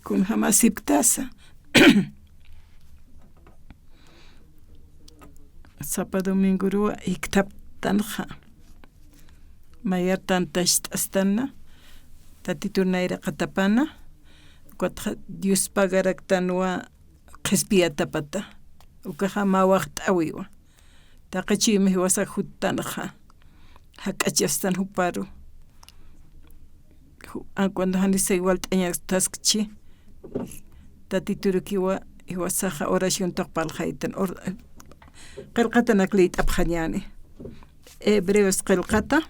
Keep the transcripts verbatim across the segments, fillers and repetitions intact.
Kunjamasipktasa. Sapa domingoruwa jikthaptanxa. Mayar tantacht'astana, Tatitur nayraqatapana, ukatxa Dios pagaraktanwa qhispiyatapata. Ukaxa mä waxt'äwiwa. Taqi chuyma jiwasax juttanxa. Jak'achastan juparu. Ju-, a, cuando janisa igualt'añastaskchi, Tatiturukiwa jiwasaxa oración tuqpalxaytan. Or-, qillqatanak liyt'apxañäni. Hebreos qillqata.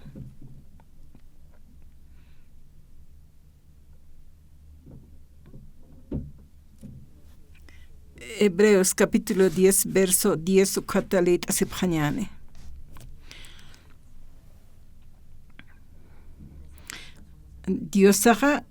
Hebreos capítulo diez, verso diez ukhata liyt'asipxañäni. Diosaxa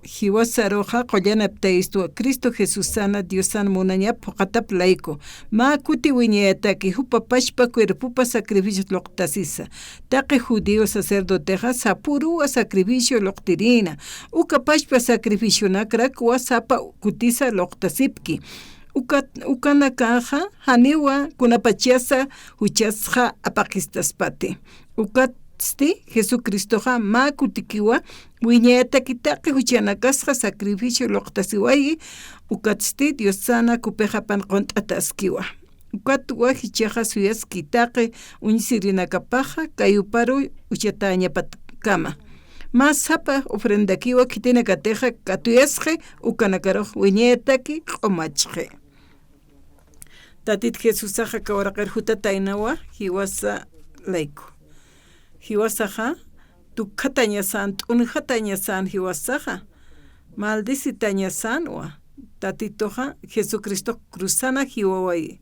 jiwasaruxa qullan aptayistwa, Cristo Jesusana Diosan munañap phuqatap layku, mä kuti wiñayataki jupa pachpa cuerpopa sacrificio luqtasisa. Taqi judío sacerdotexa sapüruwa sacrificio luqtirïna, uka pachpa sacrificionakrakwa sapa kutisa luqtasipki. Uka, ukanakaxa janiwa kunapachasa juchasxa apaqistaspati. Ukatsti Jesucristoxa mä kutikiwa wiñayataki taqi juchanakasxa sacrificio luqtasiwayi, ukatsti Diosana kupixapan qunt'ataskiwa. Ukatwa jichhaxa suyaski taqi uñsirinakapaxa kayuparu uchatäñapatkama. Mä sapa ofrendakiwa khitinakatixa katuyasxi, ukanakarux wiñayataki q'umachxi. Tatit Jesusaxa aka uraqir jutataynawa jiwasa layku. Jiwasaxa tukjatañasan, t'unjatañasan jiwasaxa. Maldicitañasanwa. Tatituxa Jesucristox cruzana jiwawayi.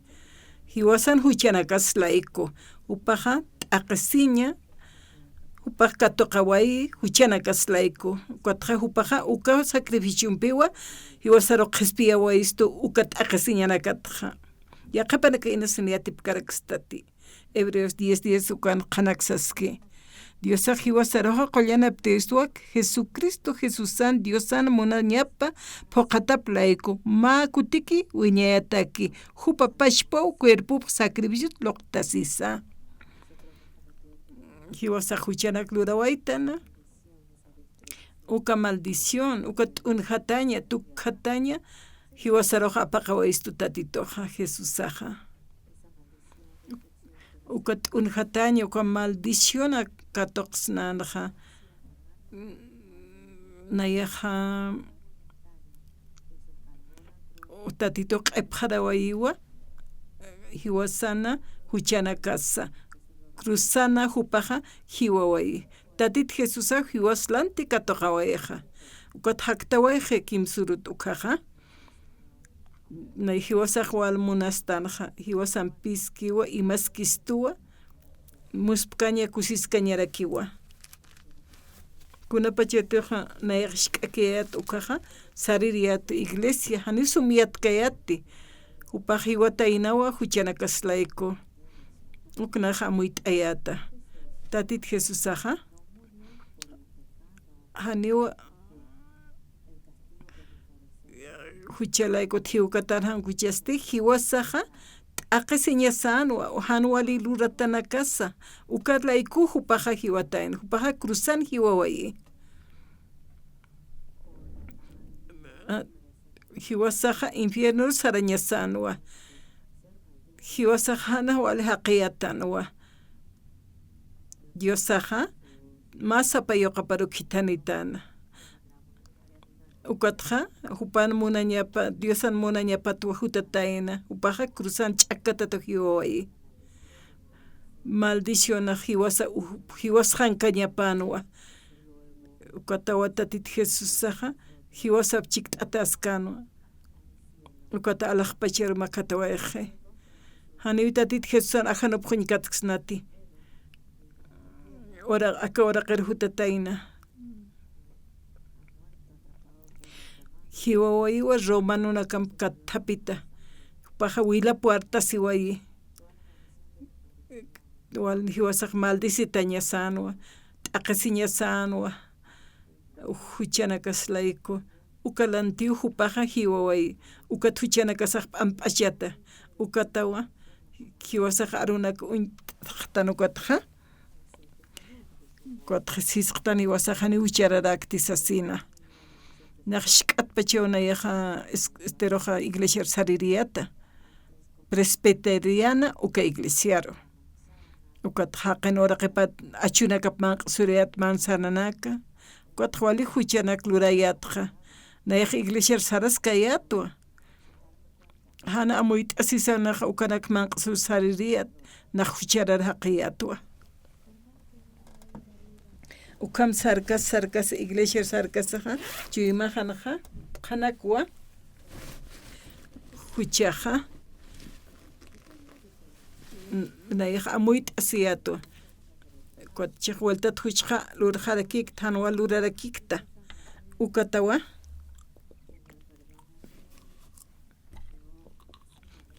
Jiwasan juchanakas layku. Jupaxa t'aqhisiña, jupax katuqawayi juchanakas layku. Ukatxa jupaxa uka sacrificiompiwa jiwasaru qhispiyawayistu uka t'aqhisiñanakatxa. Yaqhipanaka inas yatipkarakstati. Hebreos diez diez ukan qhanak saski. Diosax jiwasaruxa qullan aptayistwa, Jesucristo Jesusan Diosan munañapa phuqatap layku, mä kutiki wiñayataki, jupa pachpaw cuerpop sacrificiot luqtasisa. Jiwasax juchanak lurawaytana. Uka maldición, uka t'unjataña, tukjataña, jiwasarux apaqawayistu Tatituxa, Jesusaxa. Uka t'unjataña, uka maldición katuqsnanxa. Nayaxa, Tatitux q'ipxarawayiwa, jiwasana juchanakasa, cruzana jupaxa jiwawayi. Tatit Jesusax jiwas lanti katuqawayixa. Ukat jaktawayxi kimsürut ukkhaxa. Nay jiwasax wal munastanxa, jiwasampiskiwa, imaskistuwa, muspkaña kusiskañarakiwa. Kunapachatixa nayax jisk'akiyät ukkhaxa, saririyät iglesia, janiw sum yatkayätti. Jupax jiwataynawa juchanakas layku. Uknax amuyt'ayäta. Tatit Jesusaxa, janiw jucha laykut jiwkatar jan juchasti, jiwasaxa t'aqhisiñasänwa, jan wali luratanakasa, ukat layku jupaxa jiwatayna, jupaxa cruzan jiwawayi. A, jiwasaxa infiernor sarañasänwa. Jiwasaxa jana wali jaqiyätanwa. Diosaxa mä sapa yuqaparu khithanitäna. Ukatxa, jupan munañapa, Diosan munañapatwa jutatayna, jupaxa cruzan ch'akkatatu jiwawayi. Maldicionax jiwasa, jiwas jankañapänwa. Ukatawa Tatit Jesusaxa, jiwasap chikt'ataskänwa. Ukata alaxpachar makhatawayxi. Janiw Tatit Jesusan ajanupxuñ katksnati. Ura, aka uraqir jutatayna. Jiwawayiwa Romanunakam katthapita. Jupaxa wilap wartasiwayi. Wal jiwasax maldicitañasänwa, t'aqhisiñasänwa, juchanakas layku, Uka lantiw jupaxa jiwawayi, ukat juchanakasax p'amp'achata, ukatawa jiwasax arunak uñt'xtan ukatxa, ukatxa sisxtan jiwasax janiw juchararakti sasina. Nax jisk'atpachaw nayaxa es-, esteroxa iglesiar saririyata. Presbiteriana uka iglesiaru. Ukat jaqin uraqipat achunakap manq'suriyat manzananaka. Ukat wali juchanak lurayatxa. Nayax iglesiar saraskayatwa. Jan amuyt'asisanax ukanak manq'sur saririyat, nax jucharar jaqiyatwa. Ukham sarkas, sarkas, iglesiar sarkasaxa, chuymaxanxa, qhanakwa, juchaxa, n-, nayax amuyt'asiyatwa. Ukat chiq vueltat juchxa lurxarakikta, janwa lurarakikta. Ukatawa.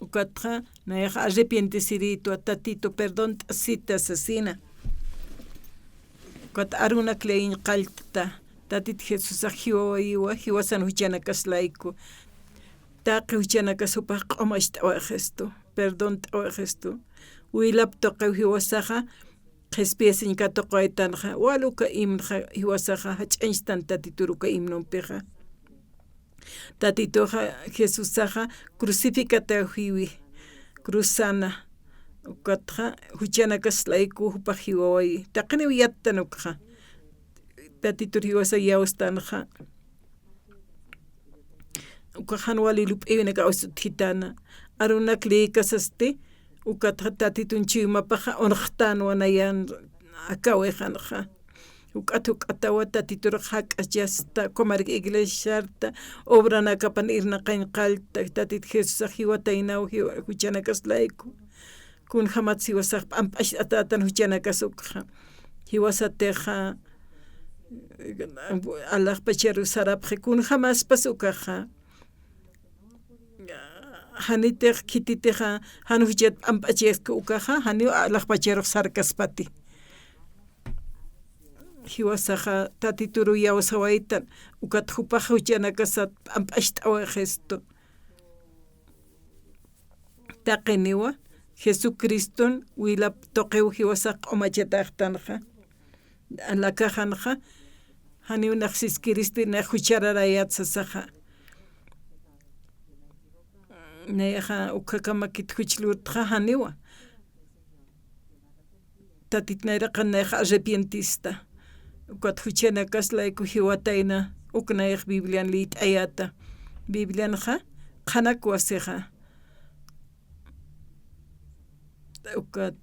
Ukatxa, nayax arrepientesirïtwa, Tatitu, perdont'asita sasina. Ukat arunak leyiñ qallt'ta, Tatit Jesusax jiwawayiwa, jiwasan juchanakas layku. Taqi juchanakas jupax q'umacht'awayixistu, perdont'awayixistu. Wilap tuqiw jiwasaxa, qhispiyasiñ katuqawaytanxa, wal uka himnoxa jiwasaxa jach'añchtan Tatitur uka himnompixa. Tatituxa Jesusaxa crucificatayxiwi, cruzana, ukatxa juchanakas layku jupax jiwawayi. Taqiniw yattan ukxa. Tatitur jiwasa iyawstanxa. Ukax jan wali lup'iwinak awsutjitana. Arunak lïkasasti, ukatxa Tatitun chuymapaxa unxtanwa nayan akawixanxa. Juk'at juk'atawa Tatitur jak'achasta, ukhamarak iglesiarta, obranakapan irnaqañ qallta, Tatit Jesusax jiwataynaw jiwa-, juchanakas layku. Kunjamatsa jiwasax p'amp'acht'atätan juchanakas ukxa. Jiwasatixa, alaxpacharu sarapxi, kunjamaspas ukaxa. Janitix khititixa, jan juchat p'amp'achayaski ukaxa, janiw alaxpacharux sarkaspati. Jiwasaxa Tatituru iyawsawaytan, ukat jupax juchanakasat p'amp'acht'awayixistu. Taqiniwa, Jesucriston wilap tuqiw jiwasax q'umachataxtanxa. Alakaxanxa, janiw nax siskiristi nax juchararayat sasaxa. Nayaxa ukhakamakit juch lurtxa janiwa. Tatit nayraqan nayax arrepientista. Ukat juchanakas layku jiwatayna, uk nayax Biblian lït'ayäta. Biblianxa, qhanak wasixa. Ukat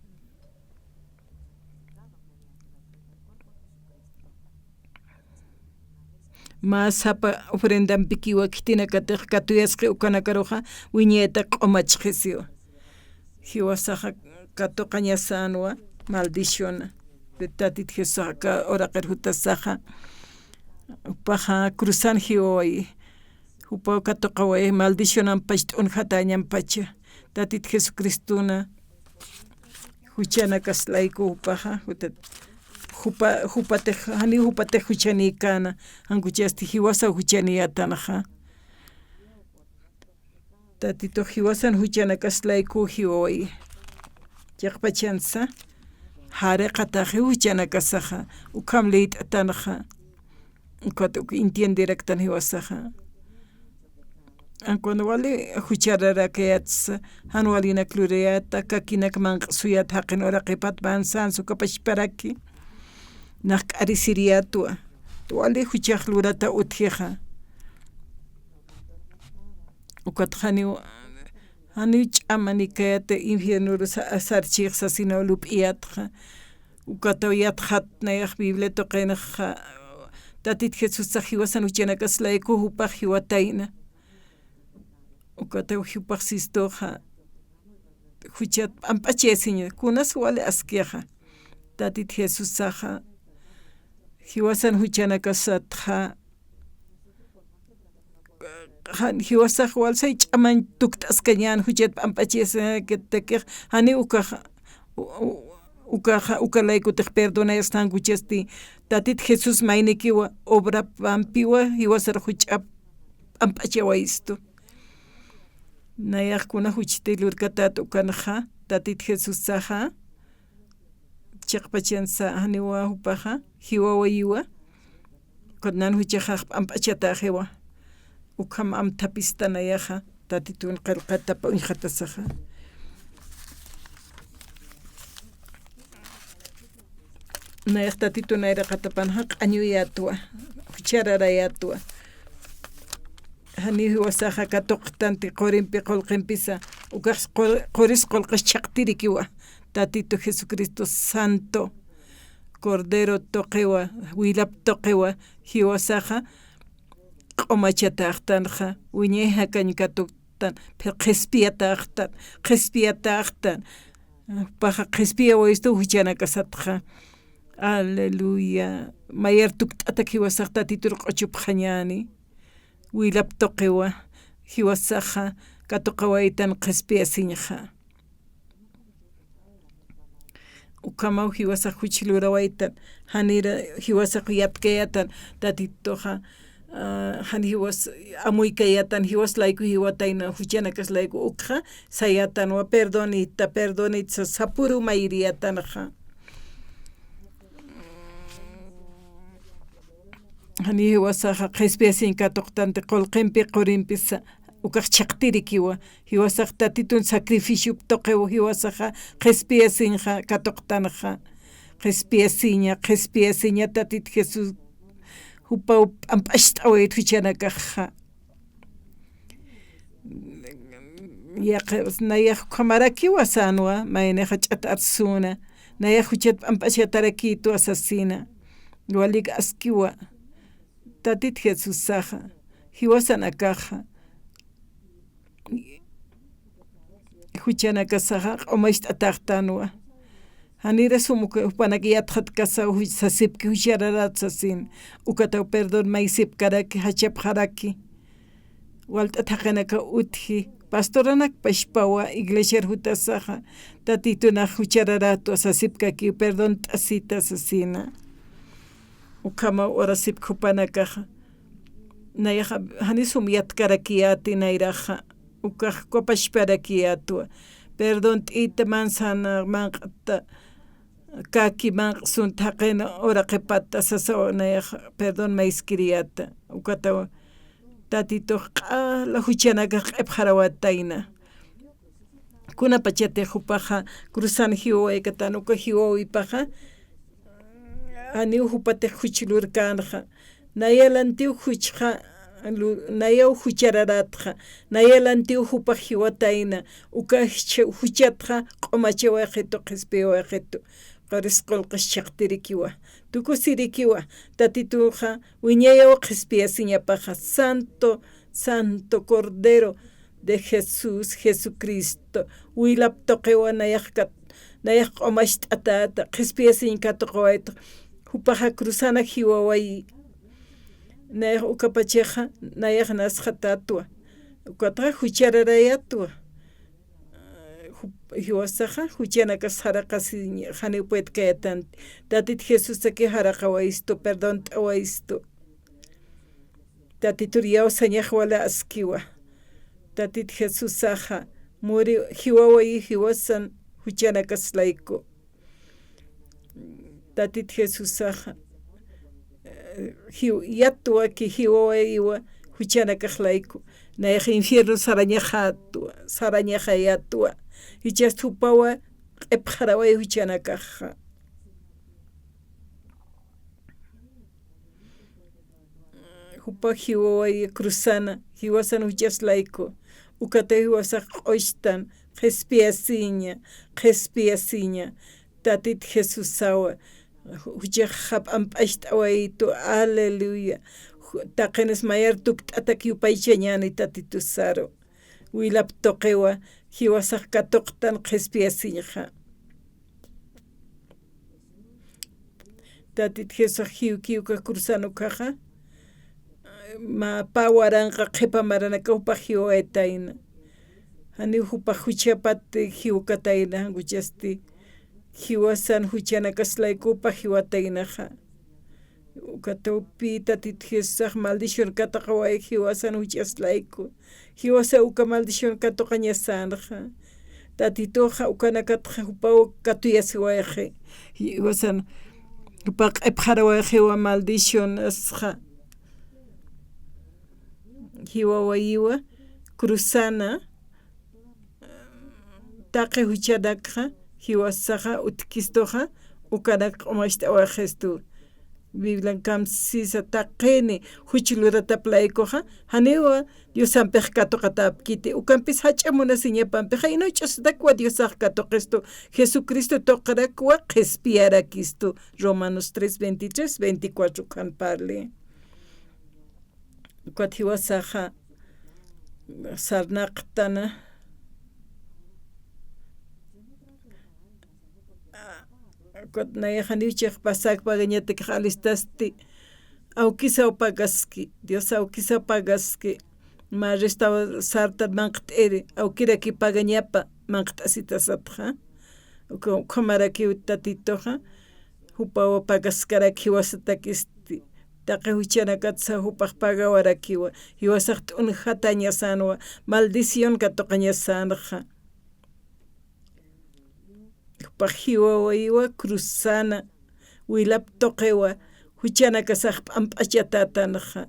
mä sapa ofrendampikiwa khitinakatix katuyasqi ukanakaruxa wiñayta q'umachxisiwa. Jiwasaxa katuqañasänwa maldiciona. Tatit Jesusaxa aka uraqir jutasaxa. Jupaxa cruzan jiwawayi. Jupaw katuqawayi maldicionampach t'unjatäñampacha. Tatit Jesucristona juchanakas layku jupaxa, jutat-, jupa-, jupatix, janiw jupatix juchanïkäna, jan juchasti jiwasaw juchanïyätanxa. Tatitux jiwasan juchanakas layku jiwawayi. Chiqpachansa, jariqataxiw juchanakasaxa, ukham lït'atanxa. Ukat uk entienderaktan jiwasaxa. Ankun wali juchararakayatsa, jan walinak lurayäta, kakinak manq'suyät jaqin uraqipat manzansa ukapachparaki. Nax k'arisiriyätwa. Wali juchax lurata utjixa. Ukat janiw, janiw ch'amanikayät infiernuru sa-, sarchix sasinaw lup'iyätxa. Ukataw yatxat nayax Biblia tuqinxa, Tatit Jesusax jiwasan juchanakas layku jupax jiwatayna. Ukataw jupax sistuxa, juchat p'amp'achayasiña, kunas wali askixa. Tatit Jesusaxa, jiwasan juchanakasatxa, jan, jiwasax walsay ch'amañ tukt'askañän, juchat p'amp'achayasiñakitakix, janiw ukaxa, u-, u-, ukaxa, uka laykutix perdonayastan juchasti, Tatit Jesús maynikiwa, obrapampiwa, jiwasar juch'ap p'amp'achawayistu. Nayax kuna juchti lurkatat ukanxa, Tatit Jesusaxa, chiqpachansa, janiwa jupaxa, jiwawayiwa, kunan juchaxax p'amp'achataxiwa. Ukham amthapista nayaxa, Tatitun qillqatapa uñjatasaxa. Nayax Tatitun nayraqatapanxa q'añuyatwa, juchararayatwa. Janiw jiwasaxa katuqtanti qurimpi qullqimpisa, ukax qur-, quris qullqis chhaqtirikiwa, Tatitu Jesucristo Santo, Cordero tuqiwa, wilap tuqiwa, jiwasaxa q'umachataxtanxa, wiñay jakañ katuqtan, pero qhispiyataxtan, qhispiyataxtan. Jupaxa qhispiyawayistu juchanakasatxa. Aleluya. Mayar tukt'atak jiwasax Tatitur q'uchupxañäni. Wilap tuqiwa, jiwasaxa katuqawaytan qhispiyasiñxa. Ukhamaw jiwasax juch lurawaytan, janira jiwasax yatkayatan, Tatituxa, ah, jan jiwas amuykayatan, jiwas layku jiwatayna, juchanakas layku ukxa, sayatanwa, perdonita, perdonita, sa-, sapuru mayiriyatanxa. Jani jiwasaxa qhispiyasiñ katuqtanti qullqimpi qurimpisa, ukax chhaqtirikiwa, jiwasax Tatitun sacrificiop tuqiw jiwasaxa qhispiyasiñxa katuqtanxa, qhispiyasiña, qhispiyasiña Tatit Jesús, jupaw p'amp'acht'awayt juchanakaxxa. Yaqha, nayax ukhamarakiwa sänwa, maynixa ch'at arsuna, nayax juchat p'amp'achatarakïtwa sasina. Walik askiwa, Tatit Jesusaxa, jiwasanakaxa, juchanakasaxa q'umacht'ataxtanwa. Janira sum uka jupanak yatxatkasaw ju-, sasipki juchararat sasin. Ukataw perdón maysipkaraki, jachapxaraki. Walt'at jaqinakaw utji. Pastoranak pachpawa iglesiar jutasaxa. Tatitunax juchararatwa sasipkaki, perdón t'asita sasina. Ukhamaw urasipki jupanakaxa. Nayaxa jani sum yatkarakiyäti nayraxa. Ukax uka pachparakiyätwa. Perdón t'ita manzana manq'ta, kaki manq'sun thaqin ura qhipatta sasaw nayax perdón mayskiriyäta. Ukataw Tatitux q'ala juchanakax q'ipxarawatayna. Kunapachatix jupaxa cruzan jiwawaykatan uka jiwawipaxa, janiw jupatix juch lurkänxa. Nayalantiw juchxa, lu-, nayaw juchararätxa, nayalantiw jupax jiwatayna, uka jich-, juchatxa q'umachawayxitu, qhispiyawayxitu, quris qullqis chhaqtirikiwa, tukusirikiwa, Tatituxa wiñayaw qhispiyasiñapaxa, Santo, Santo Cordero de Jesús, Jesucristo, wilap tuqiwa nayax kat-, nayax q'umacht'atäta, qhispiyasiñ katuqawayta, jupaxa cruzana jiwawayi, nayax ukapachaxa, nayax nasxatätwa, ukataxa juchararayätwa, jup-, jiwasaxa, juchanakas saraqasiñ, janiw puedkayätanti, Tatit Jesusaki saraqawayistu, perdont'awayistu. Tatitur iyawsañax wali askiwa. Tatit Jesusaxa muri jiwawayi jiwasan juchanakas layku. Tatit Jesusaxa, eh, jiw-, yatwaki jiwawayiwa juchanakax layku. Nayax infierno sarañaxätwa, sarañaxayätwa. Jichhasti jupawa q'ipxaraway juchanakaxa. Jupa jiwaway cruzana, jiwasan juchas layku, ukata jiwasax q'uchtan, qhispiyasiña, qhispiyasiña, Tatit Jesusawa, ju-, juchax jap'amp'acht'awayitu, aleluya. Ju-, taqinis mayar tukt'atak yupaychañäni Tatitusaru. Wilap tuqiwa, jiwasax katuqtan qhispiyasiñxa. Tatit Jesusax jiwki uka cruzan ukhaxa, mä pä waranqa qhipa maranakaw jupax jiwawaytayna. Janiw jupax juchapat jiwkatayna, jan juchasti jiwasan juchanakas layku jupax jiwataynaxa. Uka tupi Tatit Jesusax maldición katuqaway jiwasan juch'as layku. Jiwasa uka maldición katuqañasänxa. Tatituxa ukanakatxa jupaw katuyasiwayxi. Jiwasan jupa q'ipxarawayxiwa maldición asxa. Jiwawayiwa cruzana taqi juchanakxa, jiwasaxa utjkistuxa, ukanak q'umacht'awaxistu. Biblian kamsisa taqini juch luratap laykuxa, janiwa Diosampix katuqatäpkiti, ukampis jach'a munasiñapampixa, inuch'ustakwa Diosax katuqistu, Jesucristo tuqirakwa qhispiyarakistu. Romanos tres veintitrés, veinticuatro ukan parli. Ukat jiwasaxa sarnaqtana. Ukat nayax janiw chiqpasak pagañatakix alistasti. Awkisaw pagaski, Dios awkisaw pagaski. Mä restaw sartan manq't'iri, awkiraki pagañapa manq't'asitasatxa. Uka, ukhamarakiw Tatituxa, jupaw pagaskarak jiwasatakisti. Taqi juchanakatsa jupax pagawarakiwa, jiwasax t'unjatañasänwa, maldición katuqañasänxa. Jupax jiwawayiwa cruzana, wilap tuqiwa, juchanakasax p'amp'achatätanxa.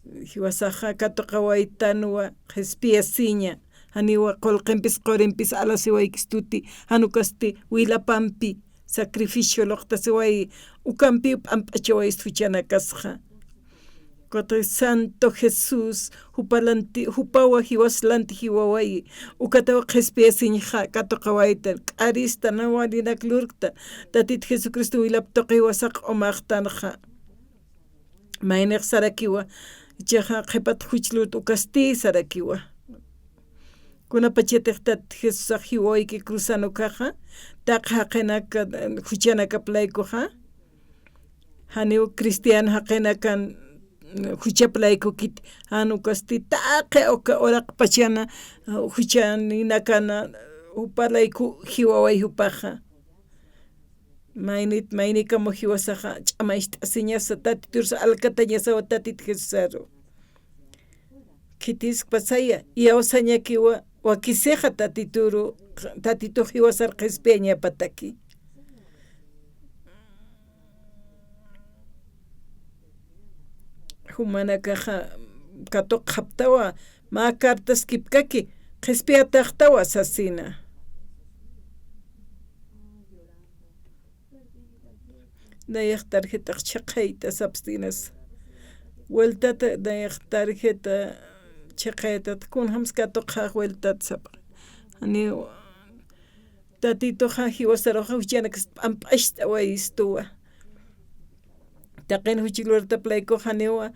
Jiwasaxa katuqawaytanwa, qhispiyasiña, janiwa qullqimpis qurimpis alasiwaykistuti, jan ukasti wilapampi sacrificio luqtasiwayi, ukampiw p'amp'achawayist juchanakasxa. Ukatxa Santo Jesús, jupa lanti, jupawa jiwas lanti jiwawayi, ukataw qhispiyasiñxa katuqawaytan, k'arista, nawa linak lurkta, Tatit Jesucristo wilap tuqiwa saq umaxtanxa. Maynix sarakiwa, ichaxa qhipat juch lurta ukasti sarakiwa. Kunapachatix Tatit Jesusax jiwawayki cruzan ukaxa, taqi jaqinaka, juchanakap laykuxa, janiw cristiano jaqinakan juchap laykukiti, jan ukasti taqi uka uraqpachana, juchaninakana, jupa layku jiwaway jupaxa. Maynit, maynikamu jiwasaxa ch'amacht'asiñasa, Tatiturus alkatañasawa Tatit Jesusaru. Khitiskpasaya, iyawsañakiwa, wakisixa Tatituru, Tatitux jiwasar qhispiyañapataki. Jumanakaxa katuqxaptawa, mä cartaskipkaki, qhispiyataxtawa sasina. Nayax tarjetax chiqayta sapstinas. Vueltata nayax tarjeta chiqaytat, kunjams katuqxax vueltat sapa. Janiw Tatituxa jiwasaruxa juchanakas p'amp'acht'awayistuwa. Taqin juch lurtap laykuxa janiwa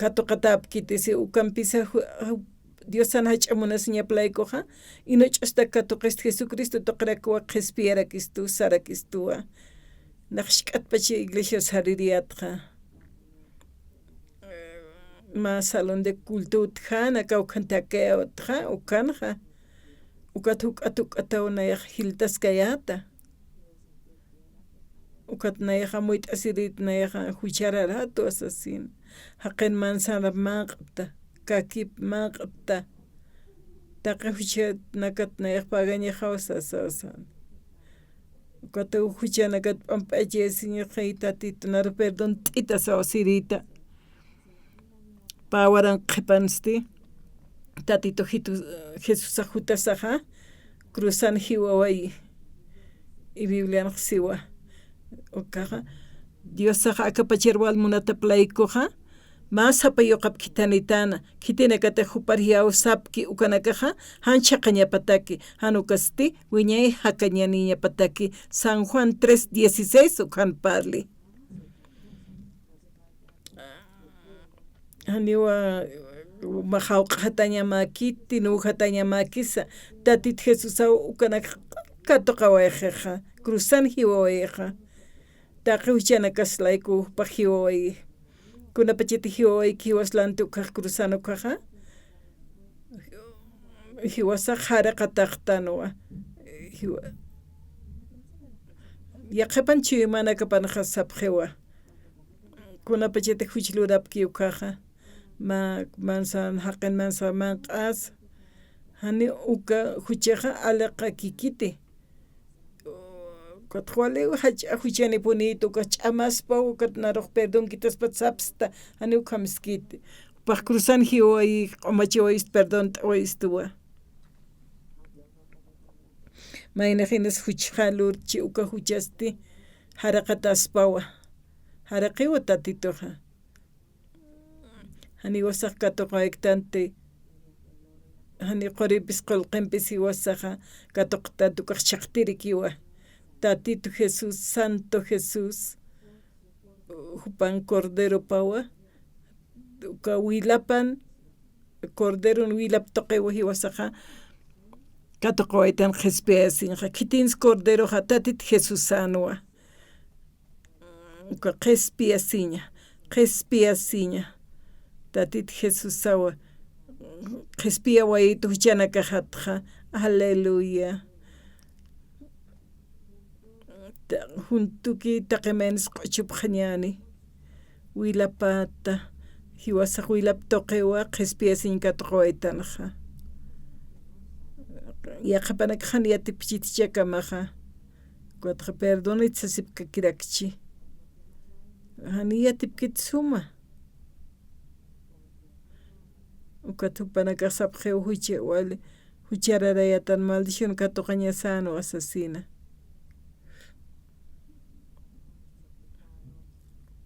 katuqatäpkiti, si ukampisa ju-, ju-, Diosan jach'a munasiñap laykuxa, inuch'ustak katuqist Jesucristo tuqirakiwa qhispiyarakistu, sarakistuwa. Nax jisk'atpach iglesia saririyätxa. Mä salón de culto utjäna, kawkhan takayätxa, ukanxa. Ukat juk'at juk'ataw nayax jiltaskayäta. Ukat nayax amuyt'asirit, nayax juchararätwa sasin. Jaqin manzana manq'ta, kakip manq'ta. Taqi juchanakat nayax pagañaxaw sasaw san. Ukat juchanakat p'amp'achayasiñaxay Tatitu, nar perdont'ita saw sirita. Pä waranqa qhipansti, Tatitu Jitu-, Jesusax jutasaxa, cruzan jiwawayi. Y Biblianx siwa. Ukaxa, Diosaxa akapachar wal munatap laykuxa, mä sapa yuqap khithanitäna, khitinakatix jupar jiyawsapki ukanakaxa, jan chhaqañapataki, jan ukasti, wiñay jakañaniñapataki, San Juan tres dieciséis ukhan parli. Janiwa, mä jawq'atañamäkiti, nuwjatañamäkisa, Tatit Jesusaw ukanak katuqawayxixa, cruzan jiwawayixa. Taqi juchanakas layku jupax jiwawayi. Kunapachati jiwawayki jiwas lanti ukax cruzan ukaxa, jiwasax jaraqataxtanwa. Jiwa-, Yaqhipan chuymanakapanxa sapxiwa. Kunapachatix juch lurapki ukaxa. Ma, mansa, jaqin mansa manq'as. Jani uka juchaxa aliqakikiti. Ukat waliw jach'a juchanipunït, uka ch'amaspa, ukat narux perdonkitaspat sapsta, jani ukham iskiti. Jupax cruzan jiwayi, q'umachiwayist, perdont'awayistuwa. Maynax inas juchxa lurchi uka juchasti, jariqataspawa. Jariqiwa Tatituxa. Jani jiwasax katuqawayktanti, jani quripis qullqimpis jiwasaxa katuqtanti ukax chhaqtirikiwa. Tatitu Jesús, Santo Jesús, jupan Corderopawa, uka wilapan, Corderon wilap tuqiwa jiwasaxa katuqawaytan qhispiyasiñxa. Khitins Corderoxa Tatit Jesusanwa. Uka qhispiyasiña, qhispiyasiña. Tatit Jesusawa, qhispiyawayit juchanakaxatxa. Aleluya. Ta-, juntuki taqi maynis q'uchupxañäni. Wilapata, jiwasax wilap tuqiwa, qhispiyasiñ katuqawaytanxa. Yaqhipanakax jan yatipkichit jichhakamaxa. Ukatxa perdonit sasipkakirakchi. Jani yatipkit suma. Ukat jupanakax sapxiw jucha wali, juchararayatan maldición katuqañasänwa sasina.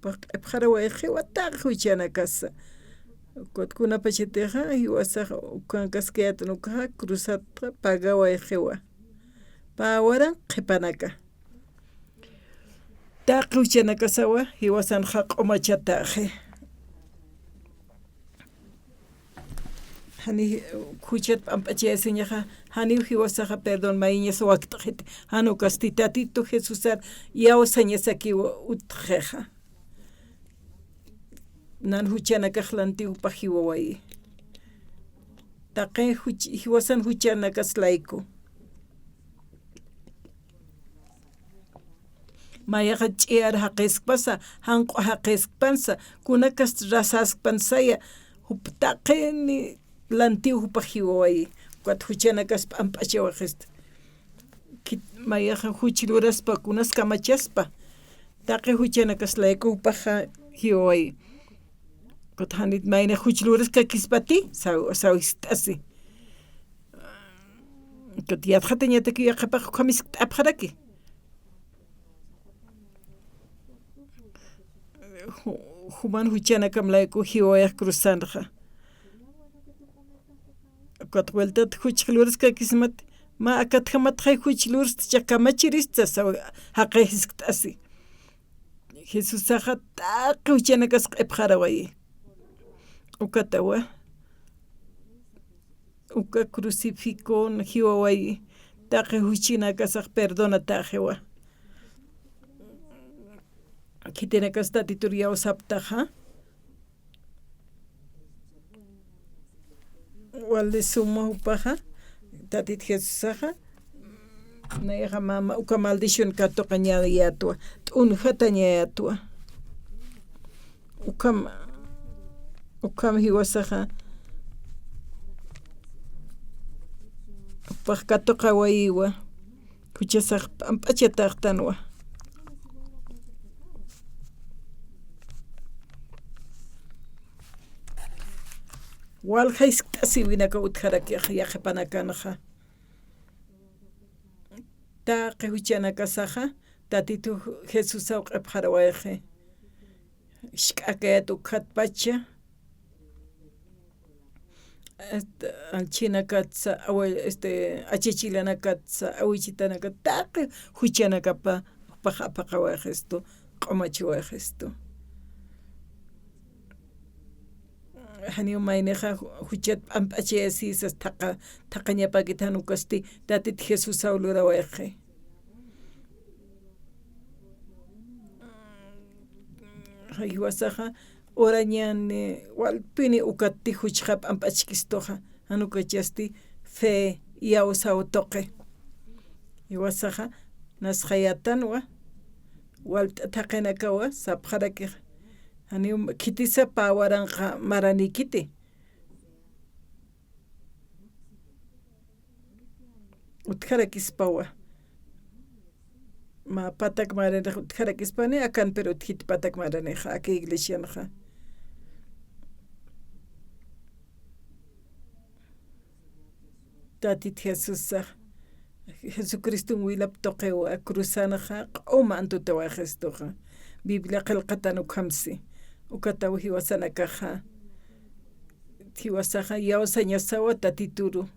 Jupax q'ipxarawayxiwa taqi juchanakasa. Ukat kunapachatixa, jiwasax ukankaskayätan ukaxa, cruzatxa pagawayxiwa. Pä waran qhipanaka. Taqi juchanakasawa, jiwasanxa q'umachataxi. Jani juchat p'amp'achayasiñaxa, janiw jiwasaxa perdón mayiñas wakt'xiti. Jan ukasti Tatitu Jesusar iyawsañasakiw utjixa. Nan juchanakax lantiw jupax jiwawayi. Taqi juch-, jiwasan juchanakas layku. Mayaxa ch'iyar jaqiskpasa, janq'u jaqiskpansa, kunakasti rasaskpansaya, jup taqini lantiw jupax jiwawayi, ukat juchanakas p'amp'achawaxista. Khit-, mayaxa juch luraspa, kunas kamachaspa, taqi juchanakas layku jupaxa jiwawayi. Ukat janit mayni juch luraskakispati, saw-, sawikt'asi. Ukat yatxatañataki yaqhipax ukham jiskt'apxaraki. Ju-, juman juchanakam layku jiwayax cruzanxa. Ukat vueltat juch luraskakismat, mä akatjamatxay juch lurasta, jichhax kamachirista saw jaqi jiskt'asi. Jesusaxa taqi juchanakas q'ipxarawayi. Ukatawa. Uka crucifijo jiwawayi, taqi juchanakasax perdonataxiwa. Khitinakas Tatitur iyawsaptaxa. Wali suma jupaxa, Tatit Jesusaxa, nayaxa mama, uka maldición katuqañayätwa, t'unjatañayätwa. Ukham, ukham jiwasaxa, jupax katuqawayiwa, juchasax p'amp'achataxtanwa. Walja jiskt'asiwinaka utjarakixa yaqhipanakanxa. Taqi juchanakasaxa, Tatitu Jesusaw q'ipxarawayxi. Jisk'akayät ukhatpacha. Este, alchinakatsa, awe-, este, achachilanakatsa, awichitanakat, taqi juchanakapa, jupax apaqawayxistu, q'umachiwayxistu. Janiw maynixa ju-, juchat p'amp'achayasisas thaqa-, thaqañapäkit jan ukasti Tatit Jesusaw lurawayxi. Jiwasaxa urañäni walpini ukatti juchxa p'amp'achkistuxa, jan ukachasti fe iyawsaw tuqi. Jiwasaxa nasxayätanwa, Walt'a thaqinakawa sapxarakix. Janiw khitisa pä waranqa maranikiti. Utjarakispawa. Mä patak maranix utjarakispani, akan pero utjit patak maranix, aka iglesianxa. Tatit Jesusa, Jesucriston wilap tuqiwa cruzanxa q'uma antutawaxistuxa. Biblia qillqatan ukhamsi. Ukataw jiwasanakaxa. Jiwasaxa yawsañasawa Tatituru.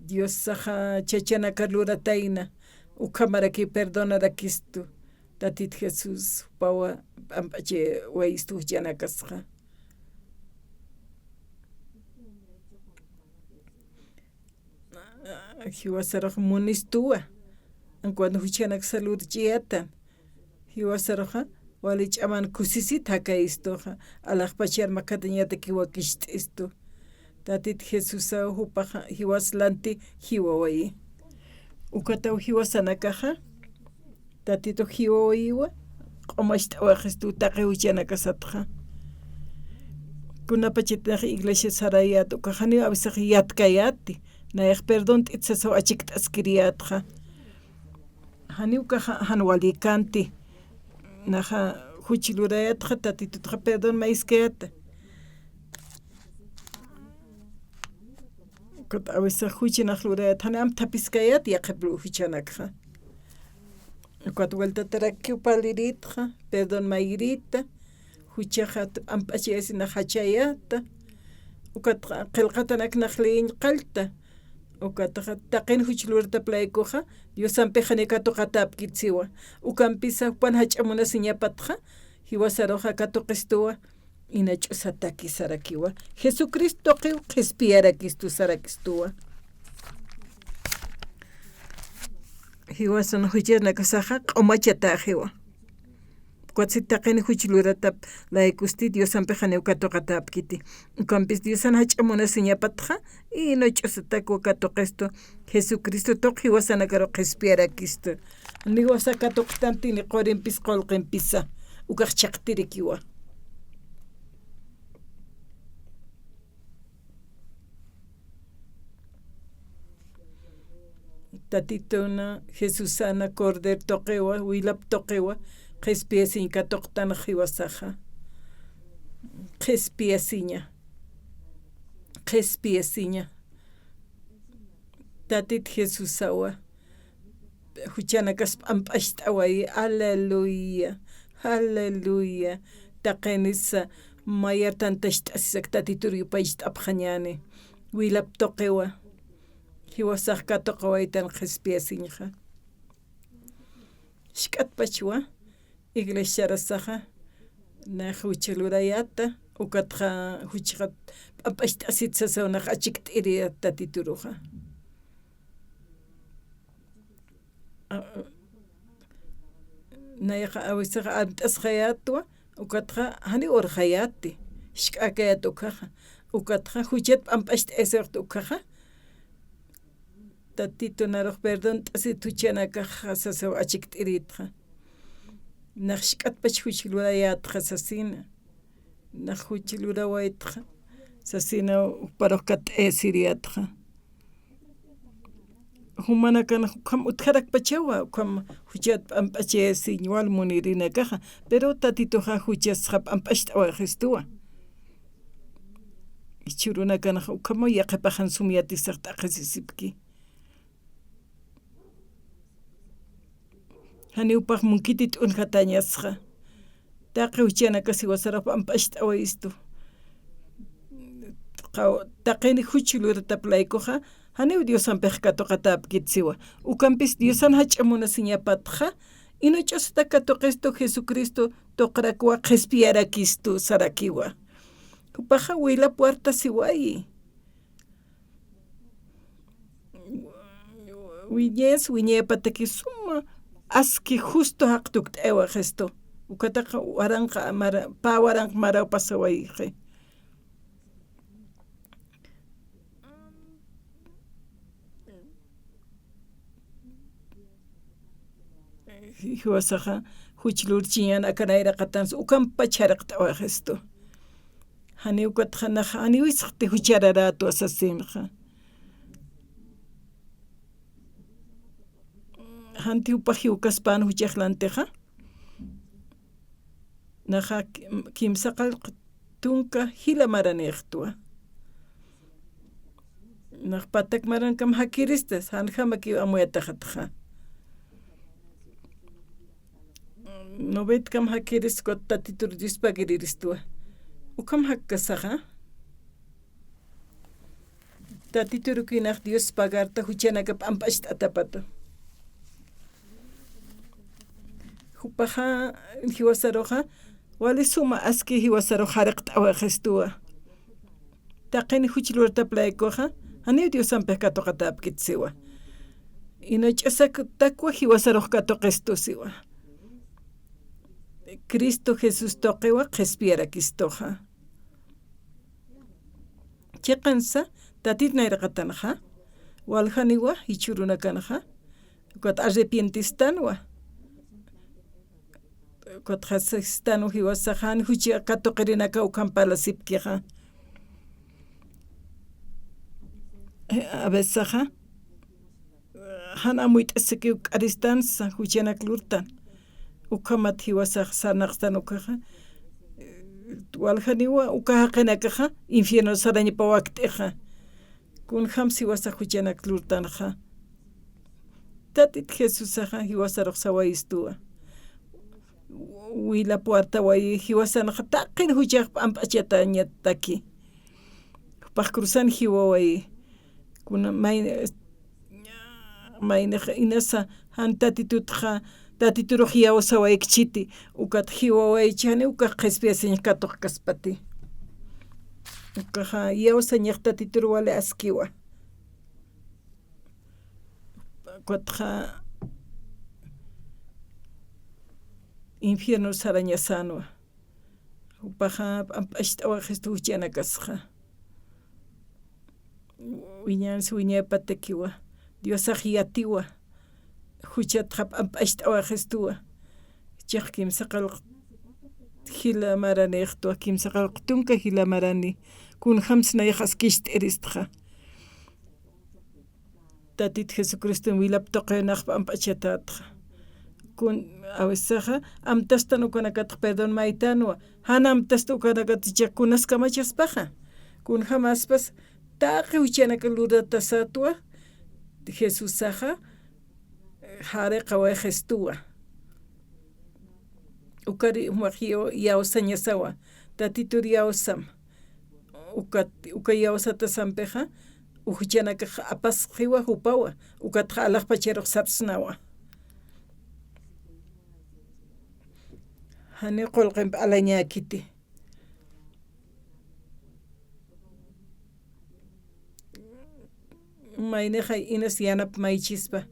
Diosaxa chachanakar luratayna, ukhamaraki perdonarakistu, Tatit Jesús, jupawa p'amp'achiwayistu juchanakasxa. Jiwasarux munistuwa, cuando juchanaksa lurch'iyätan, jiwasaruxa, wali ch'aman kusisit jakayistuxa, alaxpachar makatañatakiwa kist'istu. Tatit Jesusaw jupaxa jiwas lanti jiwawayi. Ukataw jiwasanakaxa, Tatitux jiwawayiwa, q'umacht'awaxistu taqi juchanakasatxa. Kunapachatinax iglesia sarayät, ukaxaniw awisax yatkayäti, nayax perdont'it sasaw achikt'askiriyätxa. Janiw ukaxa jan walikanti. Naxa juch lurayätxa Tatitutxa perdón mayiskayäta. Ukat awisax juchanax lurayät, jani amthapiskayät yaqhip juchanakxa. Ukat vueltatarakiw parliritxa, perdón mayirita, juchaxa p'amp'achayasinax jachayäta, ukat qillqatanaknax leyiñ qallta, ukatxa taqin juch luratap laykuxa, Diosampix janiw katuqatäpkit siwa. Ukampisa jupan jach'a munasiñapatxa, jiwasaruxa katuqistuwa, ina ch'usataki sarakiwa. Jesucristo tuqiw qhispiyarakistu sarakistuwa. Jiwasan juchanakasaxa q'umachatäxiwa. Ukatsi taqin juch luratap laykusti Diosampix janiw katuqatäpkiti. Ukampis Diosan jach'a munasiñapatxa, ina ch'usatakwa katuqistu, Jesucristo tuq jiwasanakaru qhispiyarakistu. Niwasa katuqtanti ni qurimpis qullqimpisa, ukax chhaqtirikiwa. Tatituna Jesusana Cordero tuqiwa, wilap tuqiwa, qhispiyasiñ katuqtan jiwasaxa. Qhispiyasiña. Qhispiyasiña. Tatit Jesusawa. Juchanakas p'amp'acht'awayi. Aleluya. Aleluya. Taqinisa mayar tantacht'asisak Tatitur yupaycht'apxañäni. Wilap tuqiwa. Jiwasax katuqawaytan qhispiyasiñxa. Jisk'atpachwa, iglesiarasaxa, nax juch lurayäta, ukatxa juchxa p'amp'acht'asit sasaw nax achikt'iriyät Tatituruxa. A, nayaxa awisaxa amt'asxayätwa, ukatxa janiw urxayäti, jisk'äkayät ukkhaxa, ukatxa juchat p'amp'acht'ayasiwayxt ukkhaxa, Tatitun arux perdont'asit juchanakaxa sasaw achikt'iritxa. Nax jisk'atpach juch lurayätxa sasina. Nax juch lurawaytxa sasina, juparux katt'ayasiriyätxa. Jumanakan ukham utjarakpachawa, ukham juchat p'amp'achayasiñ wal munirinakaxa, pero Tatituxa juchasxa p'amp'acht'awaxistuwa. Jichhürunakanxa ukhamaw yaqhipaxan sum yatisax t'aqhisisipki. Janiw jupax munkitit t'unjatañasxa. Taqi juchanakas jiwasarux p'amp'acht'awayistu. Qaw-, taqini juch luratap laykuxa, janiw Diosampix katuqatäpkit siwa. Ukampis Diosan jach'a munasiñapatxa, ina ch'usata katuqistu Jesucristo tuqrakwa qhispiyarakistu sarakiwa. Jupaxa wilap wartasiwayi. Wiñayas, wiñayapataki suma aski justo jaqtukt'aywaxistu. Ukataqa waranqa mara, pä waranqa maraw pasawayxi. Jiwasaxa juch lurchiñan aka nayraqatansa ukampach jariqt'awaxistu. Janiw ukatxa naxa, janiw isxti juchararätwa sasinxa. Janti jupax jiwkaspän juchax lantixa. Naxa kim-, kimsaqallq tunka jila maranïxtwa. Nax patak marankam jakirista, janjamakiw amuyataxatxa. Novetkam jakirista, ukat Tatitur Dios pagarïristwa. Ukham jakkasaxa. Tatitur ukïnax Dios pagarta juchanaka p'amp'acht'atapatu. Jupaxa jiwasaruxa, wali suma aski jiwasarux jariqt'awaxistuwa. Taqin juch lurtap laykuxa, janiw Diosampix katuqatäpkit siwa. Ina ch'asak takwa jiwasarux katuqistu siwa. Cristo Jesús tuqiwa qhispiyarakistuxa. Chiqansa, Tatit nayraqatanxa, waljaniwa, jichhürunakanxa, ukat arrepientistanwa, ukat qhasistanwa jiwasaxa jan jucha katuqirinaka ukham parlasipkixa. A veces saxa, jan amuyt'asikiw k'aristansa juchanak lurtan. Ukhamat jiwasax sarnaqstan ukaxa. Waljaniwa uka jaqinakaxa infierno sarañapa wakt'ixa. Kunjams jiwasax juchanak lurtanxa. Tatit Jesusaxa jiwasarux sawayistuwa. Wila puerta wayi jiwasanxa taqin juchax p'amp'achatañataki. Jupax cruzan jiwawayi. Kuna may-, maynixa inasa jan Tatitutxa, Tatiturux iyawsawaykchiti, ukat jiwawayichi janiw ukax qhispiyasiñ katuqkaspati. Ukaxa iyawsañax Tatitur wali askiwa. Ukatxa infierno sarañasänwa. Jupaxa p'amp'acht'awaxistu juchanakasxa. Wiñansa wiñayapatakiwa. Diosax yatiwa. Juchatxa p'amp'acht'awaxistuwa. Jichhax kimsaqallq jila maranïxtwa, kimsaqallq tunka jila marani. Kunjams nayax askicht'iristxa. Tatit Jesucriston wilap tuqinakx p'amp'achatätxa. Kun, a veces saxa, amtastan ukanakatx perdón maytänwa, jan amtasta ukanakatxa kunas kamachaspaxa. Kunjamaspas, taqi juchanaka luratasätwa, Jesusaxa, jariqawayixistuwa. Ukari jumax yaw-, yawsañasawa, Tatitur yawsam. Ukat, uka yawsatasampixa, juchanakax apasxiwa jupawa, ukatxa alaxpacharux sapsnawa. Janiw qullqimp alañäkiti. Maynixa inas yanap maychispa.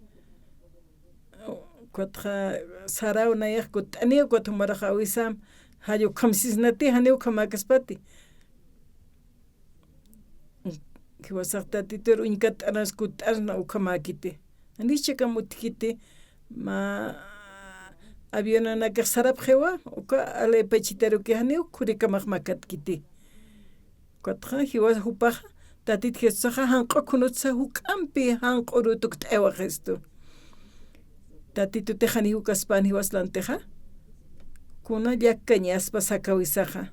Ukatxa saraw nayax kutt'aniw, ukat jumarax awisam, jall ukham sisnati, janiw ukhamäkaspati. Jiwasax Tatitur uñkatt'anas kutt'asna ukhamäkiti. Janiw jichhakam utjkiti, mä avionanakax sarapxiwa, uka alaypachitaruki janiw khurikamax makatkiti. Ukatxa jiwas jupaxa, Tatit Jesusaxa janq'u khunutsa juk'ampi janq'u urut ukt'awaxistu. Tatitutix janiw ukaspän jiwas lantixa, kuna llakkañaspa sakawisaxa.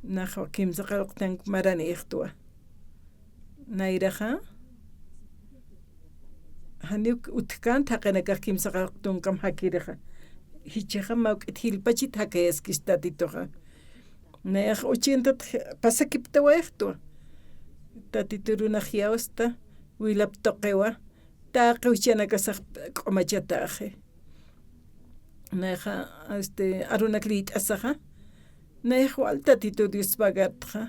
Nax kimsaqallq tunka maranïxtwa. Nayraxa, janiw utjkänti jaqinakax kimsaqallq tunkam jakirixa. Jichhaxa mä juk'it jilpachit jakayaskista Tatituxa. Nayax ochentat pasakiptawayxtwa. Tatitur uñjayawsta, wilap tuqiwa, taqi juchanakasax q'umachataxi. Nayaxa, este, arunak liyt'asaxa, nayax wal Tatitur Dios pagartxa.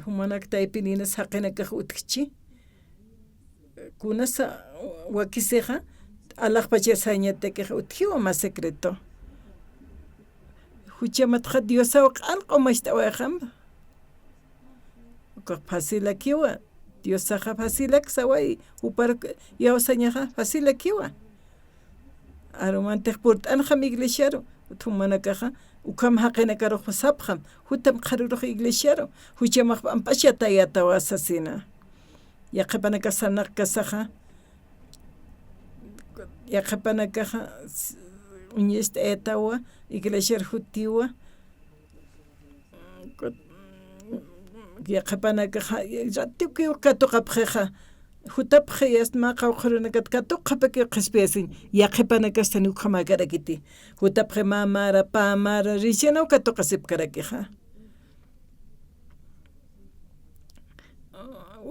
Jumanak taypin inas jaqinakax utjchi. Kunasa wakisixa, alaxpachar sañatakix utjiwa mä secreto. Juchamatxa Diosaw q'al q'umacht'awayxam. Ukax fácilakiwa, Diosaxa facilak saway, jupar iyawsañaxa facilakiwa. Arumantix purt'anxam iglesiaru, jumanakaxa ukham jaqinakarux sapxam, jutam qharurux iglesiaru, juchamax p'amp'achatayätawa sasina. Yaqhipanakax sarnaqkasaxa, yaqhipanakaxa s-, uñist'ayätawa, iglesiar jutiwa, yaqhipanakaxa ratikiw katuqapxixa, jutapxi yasta mä qawqha urunakat katuqapakiw qhispiyasiñ, yaqhipanakasti jani ukhamäkarakiti, jutapxi mä mara, pä mara, risiñanaw katuqasipkarakixa.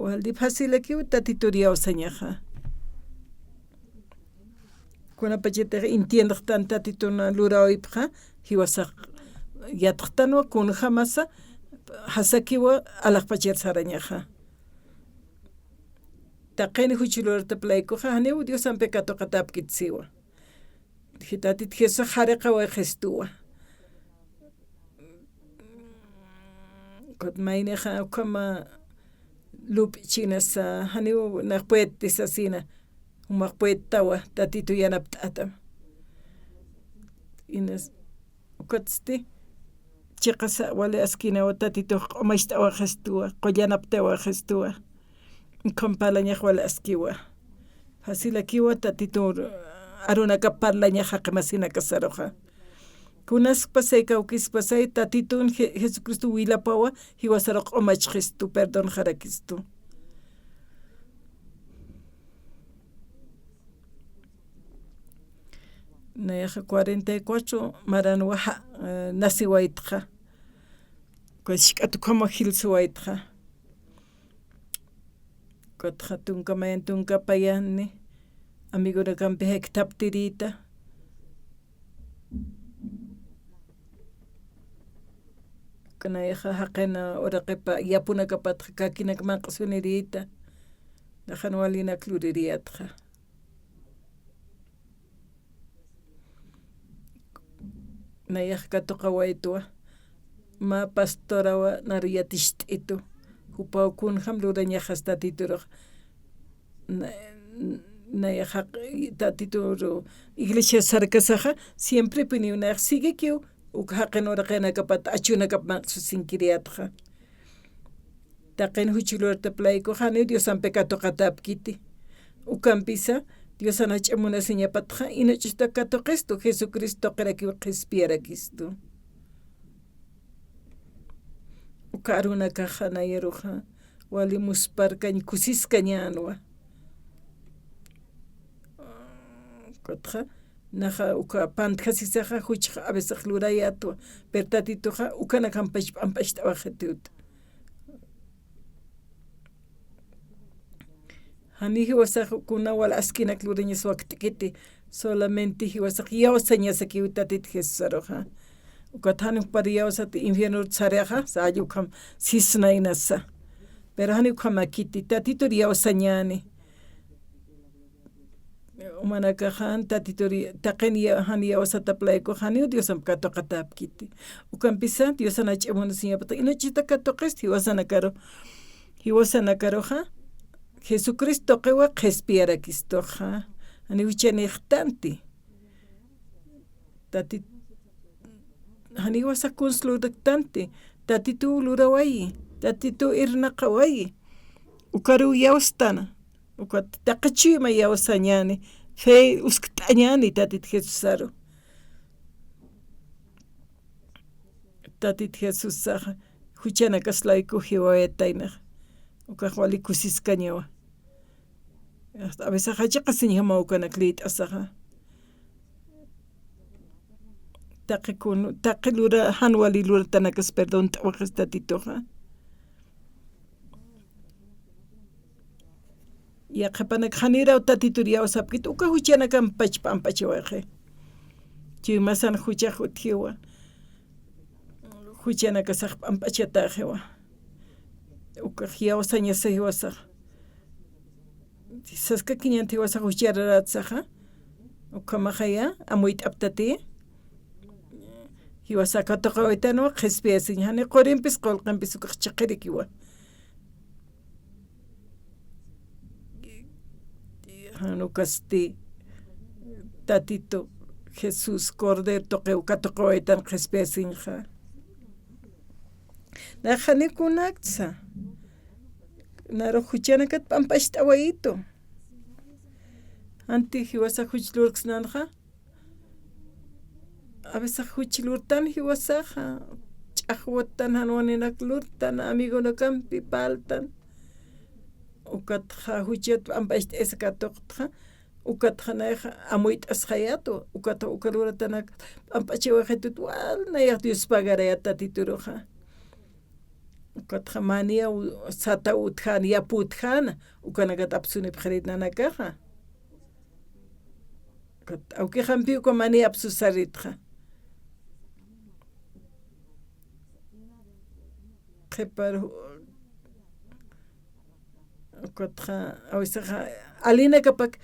Wali facilakiw Tatitur iyawsañaxa. Kunapachatix entiendxtan Tatitun luräwipxa, jiwasax yatxtanwa kunjamasa, jasakiwa alaxpachar sarañaxa. Taqin juch lurtap laykuxa, janiw Diosampi katuqatäpkit siwa. Tatit Jesús jariqawayxistuwa. Ukat maynixa ukhama lup'ichinasa, janiw nax puedti sasina, jumax puedtawa, Tatitu yanapt'ätam. Inas, ukatsti, chiqasa wali askinawa, Tatitux q'umacht'awaxistuwa, qullanapt'awaxistuwa. Ukham parlañax wali askiwa. Facilakiwa Tatitur arunakap parlañax jaqi masinakasaruxa. Kunaskpasay kawkispasay Tatitun Je-, Jesucristo wilapawa, jiwasarux q'umachxistu, perdonxarakistu. Nayaxa cuarenta y cuatro maranwa ja-, eh, naciwaytxa. Kusisk'at ukhama jilsuwaytxa. Ukatxa tunka mayan tunka payani, amigonakampi jikthaptirïta. Kunayxa jaqin uraqipa yapunakapatxa kakinak manq'sunirïta, naxan walinak lurirïyätxa. Nayax katuqawaytwa, mä pastorawa nar yaticht'itu, jupaw kunjam lurañaxas Tatiturux. Na-, nayax jaq-, Tatitur iglesia sarkasaxa, siemprepiniw nayax siguikiw, uk jaqin uraqinakapat achunakap manq'susinkirïyätxa. Taqin juch lurtap laykuxa janiw Diosampi katuqatäpkiti. Ukampisa, Diosan jach'a munasiñapatxa, inuch'usta katuqistu, Jesucristo tuqirakiw qhispiyarakistu. Uka arunakaxa nayaruxa, wali musparkañ kusiskañänwa. Ukatxa, naxa uka pantjasisaxa, juchxa a veces lurayätwa, pero Tatituxa, ukanakampach p'amp'acht'awaxitüt. Jani jiwasax kuna wal askinak lurañas wakt'kiti, solamente jiwasax iyawsañasakiw Tatit Jesusaruxa. Ukat jani jupar iyawsat infiernot saraxa, salla ukham sisnaynasa. Pero jani ukhamäkiti, Tatitur iyawsañäni. Jumanakaxan Tatitur, taqin ya-, jan iyawsatap layku, janiw Diosamp katuqatäpkiti. Ukampisa, Diosan jach'a munasiñapata, inuch'usta katuqist, jiwasanakaru, jiwasanakaruxa, Jesucristo tuqiwa qhispiyarakistuxa, janiw juchanïxtanti. Tatit, janiw jiwasax kuns lurktanti, Tatituw lurawayi, Tatituw irnaqawayi, ukaruw iyawstana. Ukat taqi chuyma iyawsañäni, fe uskt'añäni Tatit Jesusaru. Tatit Jesusaxa, juchanakas layku jiwayataynaxa. Ukax wali kusiskañawa. Hasta a veces jachiqasiñjamaw ukanak liyt'asaxa. Taqi kun, taqi lura, jan wali luratanakas perdont'awaxis Tatituxa. Yaqhipanak janiraw Tatitur iyawsapkit, uka juchanakampach p'amp'achiwayxi. Chuymasan juchax utjiwa. Juchanakasax p'amp'achatäxiwa. Ukax iyawsañasa jiwasax. Saskakiñäni jiwasax juchararätsaxa. Ukhamaxaya, amuyt'aptati. Jiwasax katuqawaytanwa, qhispiyasiñ, jani qurimpis, qullqimpis ukax chiqirikiwa. Jan ukasti Tatitu Jesús Cordero tuqiw katuqawaytan qhispiyasiñxa. Nax janiw kunaksa. Naru juchanakat p'amp'acht'awayitu. Janti jiwasa juch lurksnanxa. A veces juch lurtan jiwasaxa. Ch'axwattan jan walinak lurtan, amigonakampi parltan. Ukatxa juchat p'amp'acht'ayasa katuqtxa. Ukatxa nayax amuyt'asxayätwa, ukatxa uka luratanak p'amp'achawaxitut wal nayax Dios pagarayät Tatituruxa. Ukatxa mani u-, sata utjäna, yapu utjäna, ukanakat apsunipxirit nanakaxa. Ukat awkixampi uka mani apsusaritxa. Qhipar Ukatxa, a veces, alinakapak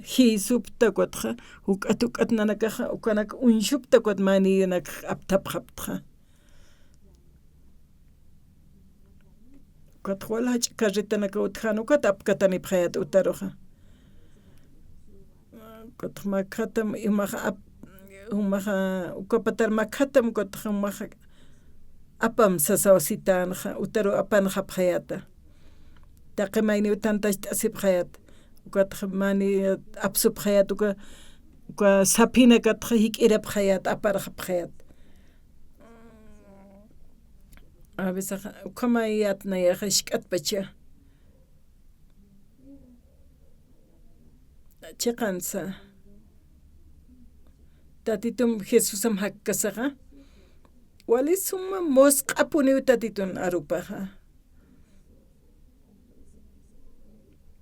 jisupta, ukatxa, juk'at, juk'at nanakaxa, ukanak uñsupta, ukat manïnak aptapxaptxa. Ukatxa wal jach'a carretanaka utjän, ukat apkatanipxayät utaruxa. Ukatxa makhatam, jumaxa ap-, jumaxa, uka patar makhatam, ukatxa jumaxa apam sasaw sitänxa, utaru apanxapxayäta. Taqi mayniw tantacht'asipxayät, ukatxa mani apsupxayät, uka, uka saphinakatxa jik'irapxayät, aparxapxayät. A veces, ukhamayät nayaxa jisk'atpacha. Chiqansa. Tatitum Jesusam jakkasaxa. Wali suma musq'apuniw Tatitun arupaxa.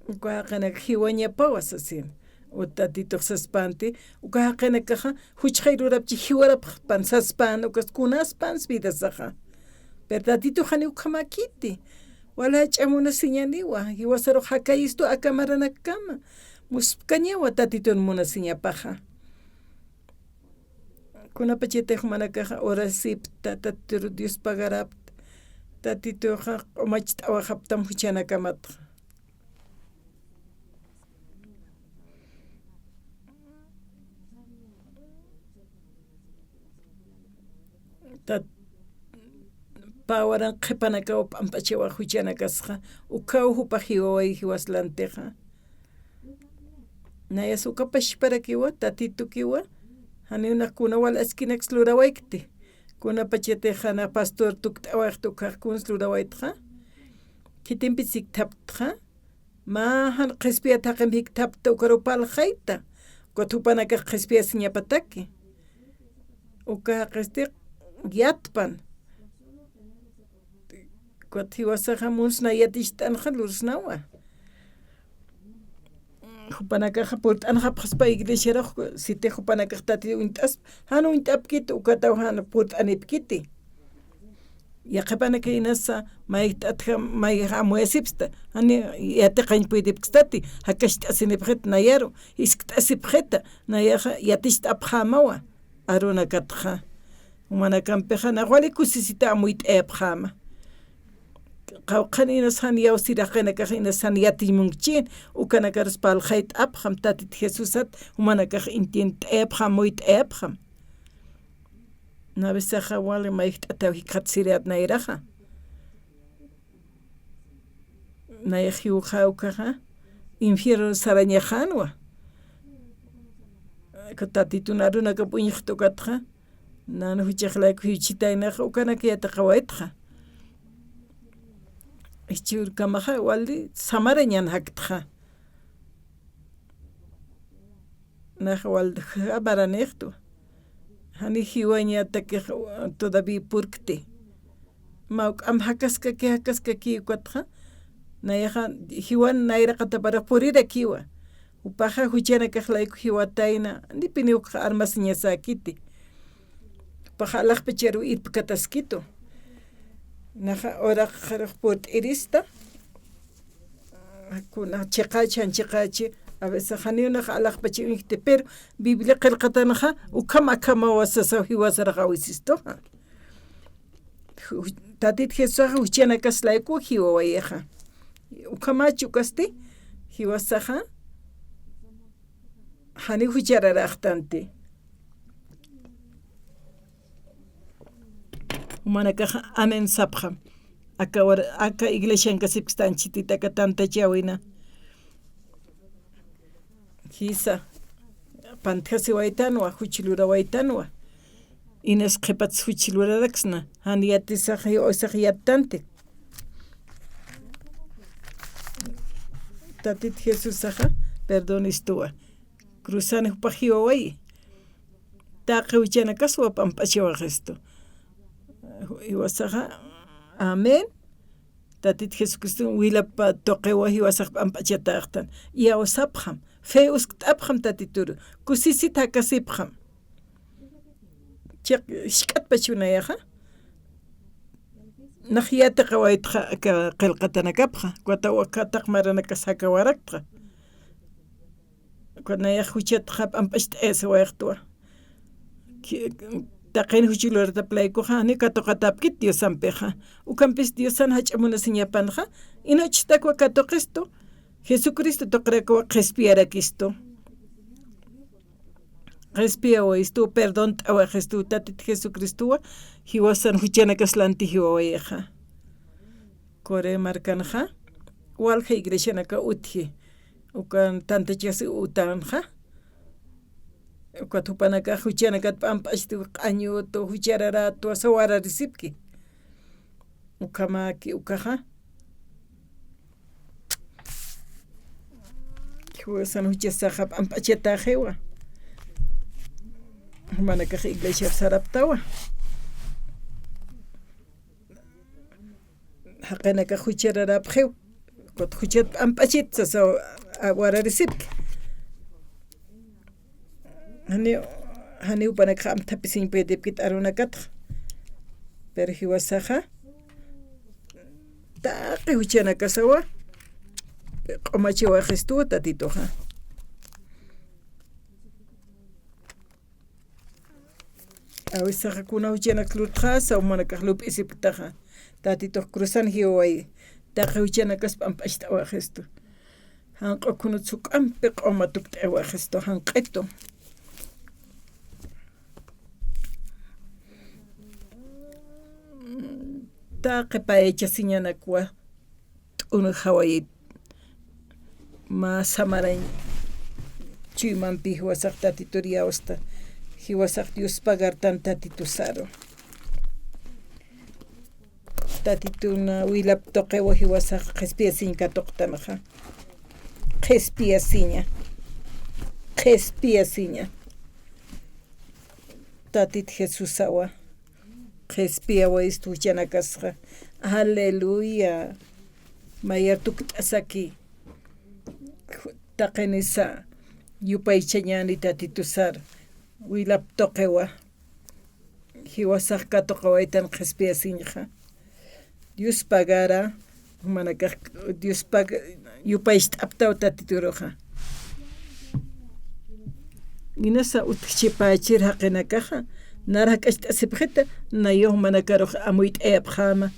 Uka jaqinak jiwañapawa sasin. U Tatitux saspanti, uka jaqinakaxa, juchxay lurapchi jiwarapxpan saspan, ukas kunaspan vidasaxa. Pero Tatitux janiw ukhamäkiti. Wala jach'a munasiñaniwa, jiwasarux jakayistu aka maranakama. Muspkañawa Tatitun munasiñapaxa. Kunapachatix jumanakaxa orasipta, Tatitur Dios pagarapta, Tatituxa q'umacht'awaxaptam juchanakamatxa. Tat-, pä waran qhipanakaw p'amp'achawa juchanakasxa, ukhaw jupax jiwaway jiwas lantixa. Nayas uka pachparakiwa, Tatitukiwa, janiw nax kuna wal askinaks lurawaykti. Kunapachatix jana pastor tukt'awaxta ukax kuns lurawaytxa. Khitimpi sikthaptxa. Mä jan qhispiyat jaqimp jikthapta ukaru parlxayta. Ukat jupanakax qhispiyasiñapataki. Uka jaqisti yatpan. Ukat jiwasaxa munsna yaticht'anxa lursnawa. Jupanakaxa purt'anxapxaspa iglesiarux, siti jupanakax Tati uñt'aspa, jan uñt'apkiti, ukataw jan purt'anipkiti. Yaqhipanaka inasa, mayjt'atjam, mayjax amuyasipxsta, jani yatiqañ puytipkstati, jakacht'asinipxit nayaru, jiskt'asipxita, nayaxa yaticht'apxämawa, arunakatxa. Jumanakampixa, nax wali kusisita amuyt'ayapxäma. Qawqhan inas jan iyawsir jaqinakax inas jan yatiñ munkchin, ukanakarus parlxayt'apxam, Tatit Jesusat, jumanakax entiendt'ayapxam, amuyt'ayapxam. Navisaxa wali mayjt'ataw jikxatsiriyät nayraxa. Nayax jiwxä ukaxa, infierno sarañaxänwa. Tatitun arunakap uñjta ukatxa, nan juchax layku jiwchitaynaxa, ukanak yatiqawaytxa. Jichhürkamaxa, wali samarañan jaktxa. Nax wal jamaranïxtwa. Jani jiwañatakix todavía purkti. Mä juk'amp jakaskaki, jakaskaki ukatxa. Nayaxa jiwan nayraqataparux purirakiwa. Jupaxa juchanakax layku jiwatayna, janipiniw ukxa armasiñasäkiti. Jupaxa alaxpacharu irpkataskitu. Naxa uraqxarux purt'irista. Kuna chiqachi, jan chiqachi, a veces janiw nax alaxpachi uñjti, pero Biblia qillqatanxa, ukham akhamawa sasaw jiwasarax awisistuxa. Ju-, Tatit Jesusaxa juchanakas layku jiwawayixa. Ukhamach ukasti, jiwasaxa, Janiw juchararaxtanti. Jumanakax amén sapxam. Aka war-, aka iglesiankasipktanchitita aka tantachäwina. Jisa, pantjasiwaytanwa, juch lurawaytanwa. Inas qhipats juch luraraksna, jan yatisax, jiwasax yattanti. Tatit Jesusaxa perdonistuwa. Cruzan jupax jiwawayi. Taqi juchanakaswa p'amp'achawaxistu. Jiwasaxa, amén. Tatit Jesucristo wilap tuqiwa jiwasax p'amp'achataxtan. Iyawsapxam, fe uskt'apxam Tatituru, kusisit jakasipxam. Chiq, jisk'atpach unayaxa. Nax yatiqawaytxa aka qillqatanakapxa, ukat aka taq maranakas jakawarakta. Ukat nayax juchatxa p'amp'acht'ayasiwayxtwa. Ki-, taqin juch luratap laykuxa, janiw katuqatäpkit Diosampixa. Ukampis Diosan jach'a munasiñapanxa, ina uchstakwa katuqistu, Jesucristo tuqirakwa qhispiyarakistu. Qhispiyawayistu, perdont'awaxistu, Tatit Jesucristowa, jiwasan juchanakas lanti jiwawayixa. Corea markanxa, walja iglesianaka utji. Ukan tantachasi utanxa. Ukat jupanakax juchanakat p'amp'achti q'añutu, juchararätwa, sawararisipki. Ukhamaki ukaxa. Jiwasan juchasaxa p'amp'achatäxiwa. Jumanakax iglesiar saraptawa. Jaqinakax juchararäpxiw. Ukat juchat p'amp'achit sasa, a, wararisipki. Janiw, janiw jupanakax amthapisiñ puedipkit arunakatxa. Pero jiwasaxa, taqi juchanakasawa, q'umachawaxistuwa Tatituxa. Awisaxa kuna juchanak lurtxasa, jumanakax lup'isipktaxa. Tatitux cruzan jiwawayi, taqi juchanakas p'amp'acht'awaxistu. Janq'u kunut juk'ampi q'uma tukt'awaxistu, janq'itu. Taqi payachasiñanakwa t'unujawayit. Mä samarañ chuymampi jiwasax Tatitur iyawsta. Jiwasax Dios pagartan Tatitusaru. Tatituna wilap tuqiwa jiwasax qhispiyasiñ katuqtanxa. Qhispiyasiña. Qhispiyasiña. Tatit Jesusawa. Qhispiyawayistu juchanakasxa. Aleluya. Mayar tukt'asaki. Taqinisa yupaychañäni Tatitusar. Wilap tuqiwa. Jiwasax katuqawaytan qhispiyasiñxa. Dios pagara, jumanakax Dios pag-, yupaycht'aptaw Tatituruxa. Inasa utjchipächir jaqinakaxa, nar jak'acht'asipxita, nayaw jumanakarux amuyt'ayapxäma.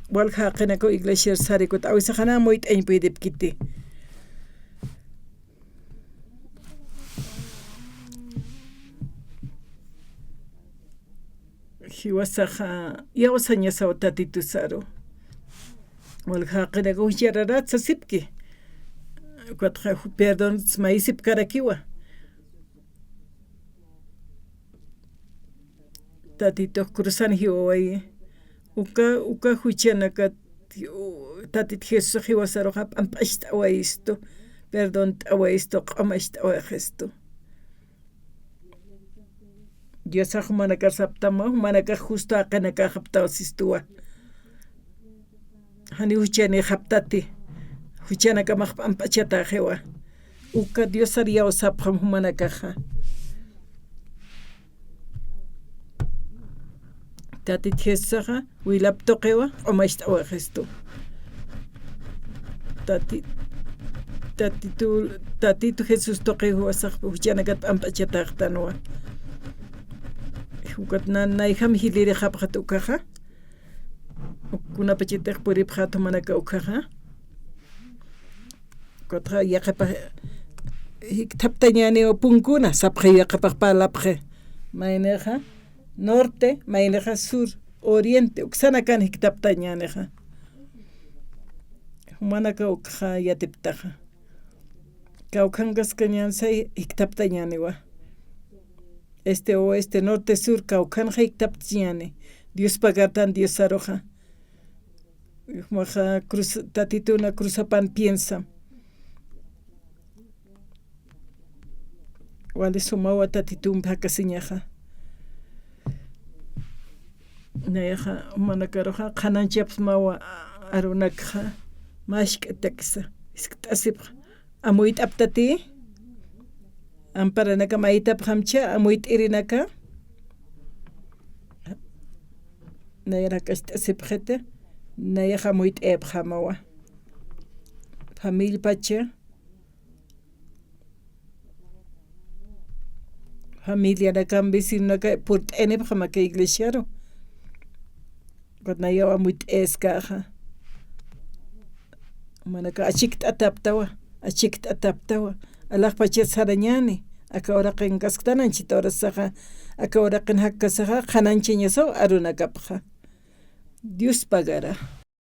Walja jaqinakaw iglesiar sarikut, awisax jana amuyt'añ puedipkiti. Jiwasaxa, iyawsañasaw Tatitusaru. Walja jaqinakaw juchararäta sasipki. Ukatxa ju-, perdón mayisipkarakiwa. Tatitux cruzan jiwawayi. Uka, uka juchanakat, u-, Tatit Jesús jiwasaruxa p'amp'acht'awayistu, perdont'awayistu, q'umacht'awayistu. Diosax jumanakar saptama, jumanakax justo jaqinakax saptaw sistuwa. Janiw juchanïxaptati, juchanakamax p'amp'achatäxiwa. Uka Diosar iyawsapxam jumanakaxa. Tatit Jesusaxa, wilap tuqiwa, q'umacht'awaxistu. Tati-, Tatitu, Tatitu Jesús tuqiw jiwasax juchanakat p'amp'achatäxtanwa. Ukat na, nayjam jilïrixapxat ukaxa. Kunapachatix puripxät jumanaka ukaxa. Ukatxa yaqhipa, jikthaptañäniwa punkuna, sapxi yaqapax parlapxi. Maynixa norte, maynixa sur, oriente, uksanakan jikthaptañänixa. Jumanaka ukxa yatiptaxa. Kawkhankaskañäni say jikthaptañäniwa. Este, oeste, norte, sur, kawkhanxa jikthaptañäni. Diospa cartan Diosaruxa. Jumaxa cruz, tatituna cruzapan piensam. Wali sumawa tatitumpi jakasiñaxa. Nayaxa, jumanakaruxa, qhanañchapsmawa arunakxa, mask'ataksa, jiskt'asipxa. Amuyt'aptati, amparanaka mayt'apxamcha, amuyt'irinaka. Nayarak ist'asipxiti, nayaxa amuyt'ayapxamawa. Familiapacha, familianakam, vecinonaka purt'ayanipxam aka iglesiaru. Nayaw amuyt'ayaskaxa. Jumanaka achikt'ataptawa, achikt'ataptawa. Alaxpachat sarañäni, aka uraqinkasktan anchhita urasaxa, aka uraqin jakkasaxa, qhanañchañasaw arunakapxa. Dios pagara.